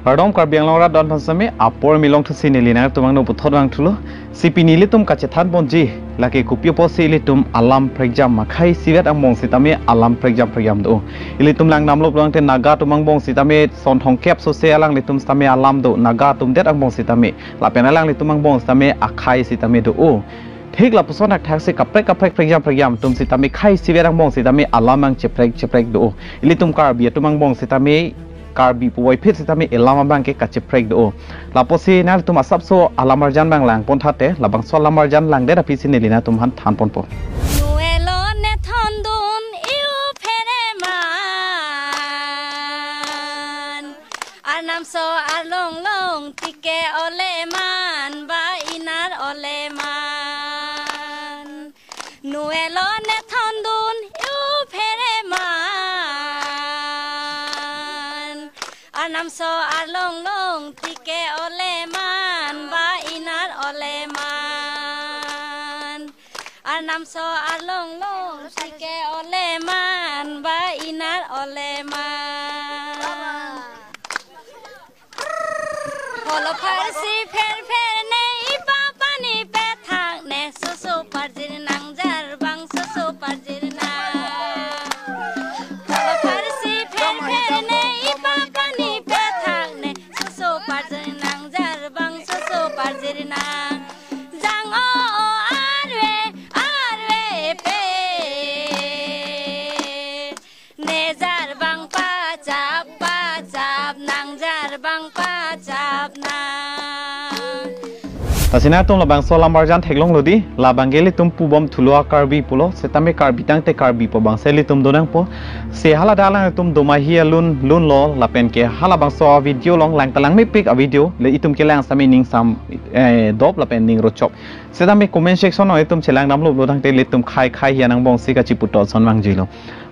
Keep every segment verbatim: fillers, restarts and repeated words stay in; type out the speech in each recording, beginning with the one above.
Kardom Karbi Anglong rat don aphan sitame, apor milong thusi neli nangtum angno puthot vangthulo. Si pini ilitum kachethan ponji, lake kopi apotsi ilitum alam prekjam, akhai isivet angbong sitame alam prekjam prekjam do. Ilitum langdamlo pulote Naga atum angbong sitame son thomkep sose alanglitum sitame alam do, Naga atum det angbong sitame. Lapen alanglitum angbong sitame akhai sitame do. Thik lapuson thakthak si kaprek kaprek prekjam prekjam atum sitame khai isivet angbong sitame alam ang cheprek cheprek do. Ilitum Karbi atum angbong sitame Karbi puvoiphit sitame elam abangke kacheprek do. Lapusi nangtum asapso alam arjan abang langpon thate, labangso alam arjan langdet aphi si neli nangtum aphan thanponpo. Nu elo ne thondun iu phereman. Arnamso arlong long tike oleman ba inar oleman. Nu elo ne thondun iu phereman. Arnamso arlong long tike oleman ba inar oleman. Arnamso arlong long tike oleman ba inar oleman. Holo pharsi pher pher ne ipa pani pethak ne susu parjir nang jarbang susu parjir nang. Holo pharsi pher pher ne ipa pani pethak ne susu parjir nang jarbang susu parjir nang. Jang o o arve arve pe. Ne jarbang pachap pachap nang jarbang pachap nang. Lasi nangtum labangso alam arjan theklonglo di, labangke ilitum pubom thulo a Karbi pulo, sitame Karbi tangte Karbi pu abangsi ilitum donangpo. Si hala dalang ilitum domahi alun lunlo, lapenke halabangso video along lang ta langmepik a video, le itum kelang sitame ning sam, eh, dop lapen ning rochop. Sitame comment section along itum chelangdamlo pulo tangte ilitum khei khei hian angbong si kachiputhot ason vangjilo.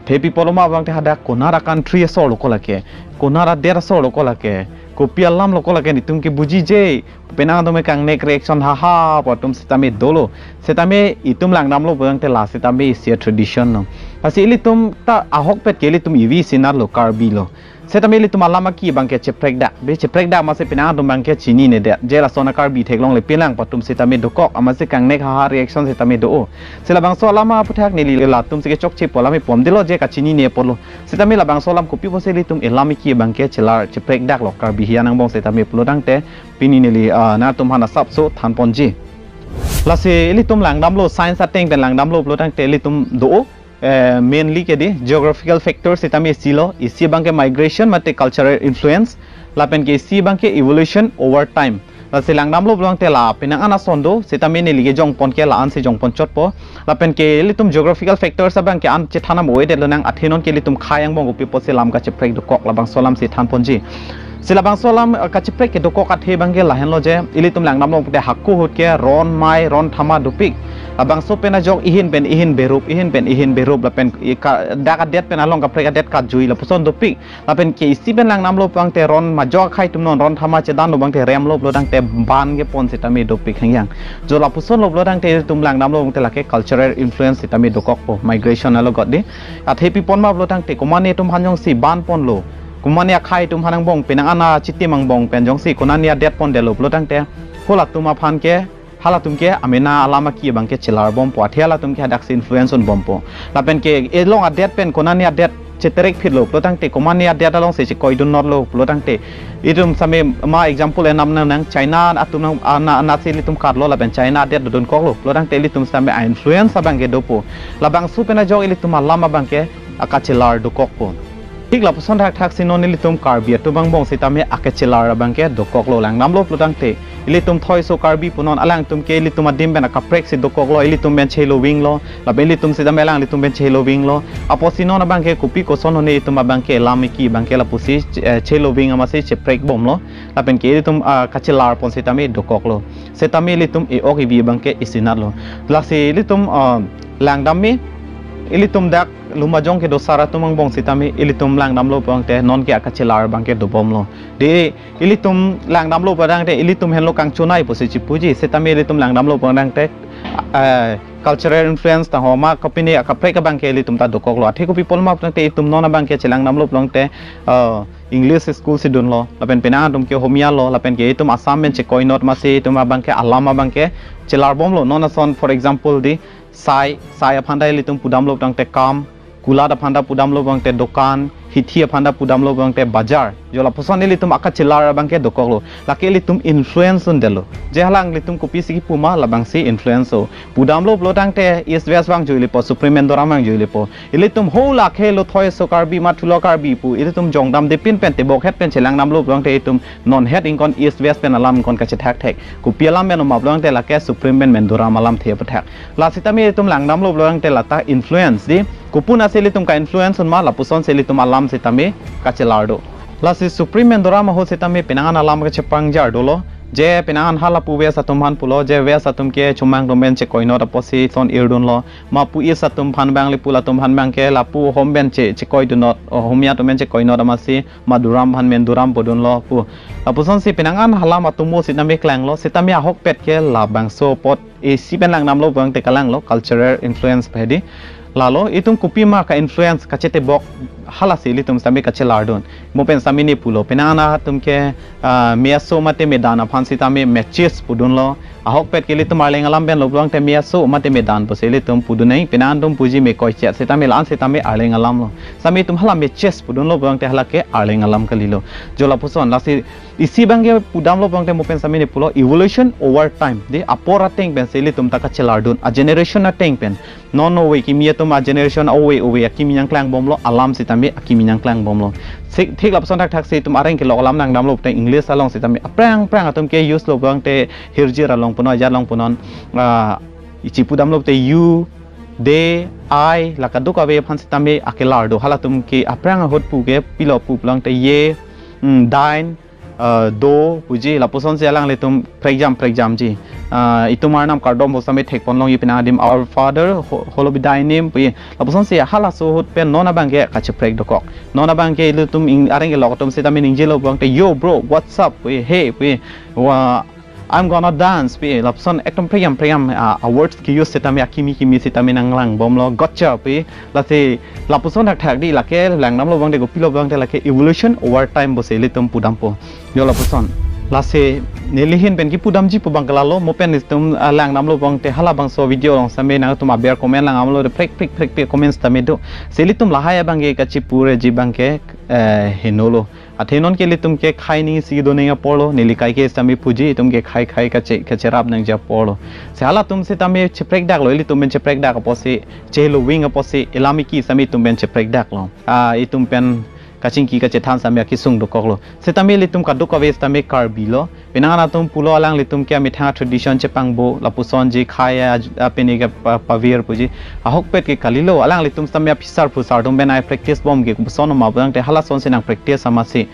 Athe pi pulo ma abangte hadak konat a country asor lo ko lake, konat adet asor lo ko lake, kopi alam lo ko lake, netum ke bujije, penang atum ke kangnek reaction haha pu atum sitame dolo. Sitame itum langdamlo pulo tangte la sitame isi a tradition lo. Lasi ilitum ta ahokpet ke ilitum ivi isinar lo, Karbi lo. Sitame ilitum alam aki abangke cheprek dak. Be cheprek dak amatsi penang atum abangke chinine det. Je lason a Karbi theklongle penang pu atum sitame dokok, amatsi kangnek haha reaction sitame do. Si labangso alam aphuthak neli latum si kechokche pu alam ipomdelo, je kachinine pulo. Sitame labangso alam kopi apotsi ilitum elam iki abangke chelar cheprek daklo Karbi hian angbong sitame pulo tangte pini neli, ah, nangtum aphan asapso thanponji. Lasi ilitum langdamlo, science ateng pen langdamlo pulo tangte ilitum do, eh, mainly ke di geographical factor sitame isilo, isi abangke migration mate cultural influence, lapenke isi abangke evolution over time. Lasi langdamlo pulo tangte la penang an ason do, sitame neli kejongpon ke la-an si jongpon chotpo. Lapenke ilitum geographical factors abangke an chethan amo-edetlo nang, athe non ke ilitum khei angbong kopi apotsi lam kacheprek dokok, labangso alam si thanponji. Si labangso alam, eh, kacheprek kedokok athe abangke lahenlo je, ilitum langdamlo pulote hako ahut ke ron mei ron thama dopik. Labangso pen ajok ihin pen ihin berup, ihin pen ihin berup, lapen i ka-, dak adet pen along kaprek adet kajui lapuson dopik. Lapenke isi pen langdamlo pulo tangte ron majok akhei atum non ron thama chedanlo abangte remlo pulo tangte ban kepon sitame dopik hangyang. Jo lapuson lo pulo tangte itum langdamlo pulo tangte lake cultural influence sitame dokokpo, migration alogot di. Athe pi pon ma pulo tangte komane atum aphan jongsi ban ponlo, komane akhei atum aphan angbong penang an achitim angbong pen jongsi konane adet pondetlo pulo tangte halatum aphan ke, halatum ke amena alam aki abangke chelar bompo, athe halatum ke hadaksi influence un bompo. Lapenke elong adet pen konane adet cheterek phitlo pulo tangte, komane adet alongsi chekoidun notlo pulo tangte, itum sitame ma example enam nang nang China atum nang ana, anatsi ilitum katlo lapen China adet dodunkoklo pulo tangte ilitum sitame a influence abangke dopo. Labangso pen ajok ilitum alam abangke akachelar dokokpo. Thik lapuson thakthak si non ilitum Karbi atum angbong sitame akachelar abangke dokoklo, langdamlo pulo tangte. Ilitum thoi so Karbi pu non, alangtum ke ilitum adim pen akaprek si dokoklo, ilitum pen chelovinglo, lapen ilitum sitame alanglitum pen chelovinglo. Apotsi non abangke kopi koson hone itum abangke lam iki abangke lapusi, eh, cheloving amatsi cheprek bomlo. Lapenke ilitum, ah, kachelar pon sitame dokoklo. Sitame ilitum e-ok evi abangke isinatlo. Lasi ilitum, ah, langdam me, ilitum dak lum ajong kedo sar atum angbong sitame ilitum langdamlo pulo tangte non ke akachelar abangke dobomlo. De ilitum langdamlo pulo tangte ilitum henlo kangchonai pusi chipuji, sitame ilitum langdamlo pulo tangte, eh, cultural influence ta ho ma kopine akaprek abangke ilitum ta dokoklo. Athe kopi pulo ma pulo tangte itum non abangke chelangdamlo pulo tangte, eh, English school si dunlo, lapen penang atum ke Ohomia lo, lapen ke itum Assam pen chekoinot amatsi itum abang ke alam abang ke chelarbomlo. Non ason, for example, di sai, sai aphan ta ilitum pudamlo tangte kam, kulat aphan ta pudamlo tangte dokan, hithi aphan ta pudamlo tangte bajar. Jo lapuson ilitum akachelar abang ke dokoklo. Lake ilitum influence un detlo. Je halanglitum kopisi kipu ma labangsi influence o. Pudamlo pulo tangte East West vangjuilepo, Supreme Mendoram vangjuilepo. Ilitum ho lake lo thoi so Karbi ma thulo Karbi pu. Ilitum jongdamde pin pen tebokhet pen chelangdamlo pulo tangte itum nonhet ingkon East West pen alam ingkon kachethakthek. Kopi alam pen oma pulo tangte lake Supreme pen Mendoram alamthe aputhak. La sitame itum langdamlo pulo tangte lata influence di. Kopi ason si ilitum ka-influence un ma lapusonsi ilitum alam sitame kachelar do. Lasi Supreme Mendoram ahut sitame penang an alam kachepangjar dolo. Je penang an halapu West atum aphan pulo, je West atum ke Chomang atum pen chekoinot apotsi son irdunlo. Ma pu East atum aphan abang le pu latum aphan abang ke lapu Ohom pen che, chekoidunot, Ohomia atum pen chekoinot amatsi Maduram aphan Menduram pudunlo pu. Lapusonsi penang an halam atum o sitame klanglo, sitame ahokpet ke labangso apot isi pen langdamlo pulo tangte kalanglo, cultural influence pahedi. Lalo itum kopi ma ka-influence kachetebok halasi ilitum sitame kachelardun. Mo pen sitame ne pulo, penang an atum ke, ah, me aso mate me dan aphan sitame matches pudunlo. Ahokpet ke ilitum Arleng alam penlo pulo tangte me aso mate me dan pusi ilitum pudun nang, penang an atum puji me koichet sitame la-an sitame Arleng alamlo. Sitame itum hala matches pudunlo pulo tangte hala ke Arleng alam kalilo. Jo lapuson, lasi isi abang ke pudamlo pulo tangte mo pen sitame ne pulo evolution over time. Di apor ateng pensi ilitum ta kachelardun, a generation ateng pen. Non ove kimi atum a generation ove ove akimi nangklangbomlo, alam sitame akimi nangklangbomlo. Thik, thik lapuson thakthaksi itum areng kelok alam nangdamlo pulo tangte English along sitame aphrang aphrang atum ke use lo pulo tangte hirjir along punon, ajat along punon, ah, ichi pudamlo pulo tangte you, they, I, la kadokave aphan sitame akelar do. Halatum ke aphrang ahut pu ke pilo pu pulo tangte ye, mm, thine, ah, do puji, lapusonsi alanglitum prekjam prekjamji. Ah, itum arnam kardom pu sitame thekponlongji, penang adim our father, ho-, hallowed be thy name puji. Lapusonsi halaso ahut pen non abang ke kacheprek dokok. Non abang ke ilitum ing-, areng kelok atum sitame ningjelo pulo tangte yo bro, what's up puji, hey puji, wa, I'm gonna dance puji. Lapuson ekdom prekjam prekjam, ah, a words ke use sitame akimi kimi sitame nanglangbomlo, gotcha puji. Lasi lapuson thakthak di, lake langdamlo pulo tangte kopilo pulo tangte lake evolution over time pusi ilitum pudampo. Jo lapuson. Lasi neli ahin pen kipudamji pu abang ke lalo, mo pen itum, ah, langdamlo pulo tangte halabangso video along sitame nangtum aber comment langdamlo de prek prek prek prek comment sitame do. Si ilitum lahai abang ke kachipureji abang ke, eh, henolo. Athe non ke ilitum ke khei ning isi do ning aporlo, neli kaike sitame puji, itum ke khei khei kache, kacherap nangji aporlo. Si halatum sitame cheprekdaklo, ilitum pen cheprekdak apotsi, chelo wing apotsi, ilam iki sitame itum pen cheprekdaklo. Ah, itum pen kachingki kachethan sitame akisung dokoklo. Sitame ilitum kadokave sitame Karbi lo. Penang an atum pulo alanglitum ke amethang tradition chepangbo, lapusonji khei a, a pini ke pa, pavir puji. Ahokpet ke kalilo, alanglitum sitame aphisar phusar atum pen ai practice bom ke kopuson ma pulo tangte halasonsi nang practice amatsi.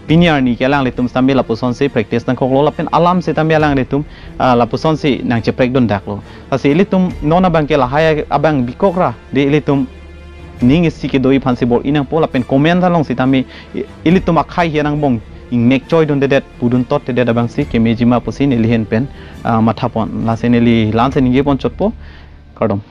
Pini arni ke alanglitum sitame lapusonsi practice nangkoklo, lapen alam sitame alanglitum, ah, lapusonsi nangcheprekdundaklo. Lasi ilitum non abang ke lahai abang bikok ra, di ilitum ning isi kedo aphansi bor-i nangpo, lapen comment along sitame i-, ilitum akhei he nangbong ingnek choidundedet, pudun totdedet abangsi kemeji ma pusi neli ahin pen, ah, mathapon. Lasi neli la-ansi ningjeponchotpo, kardom.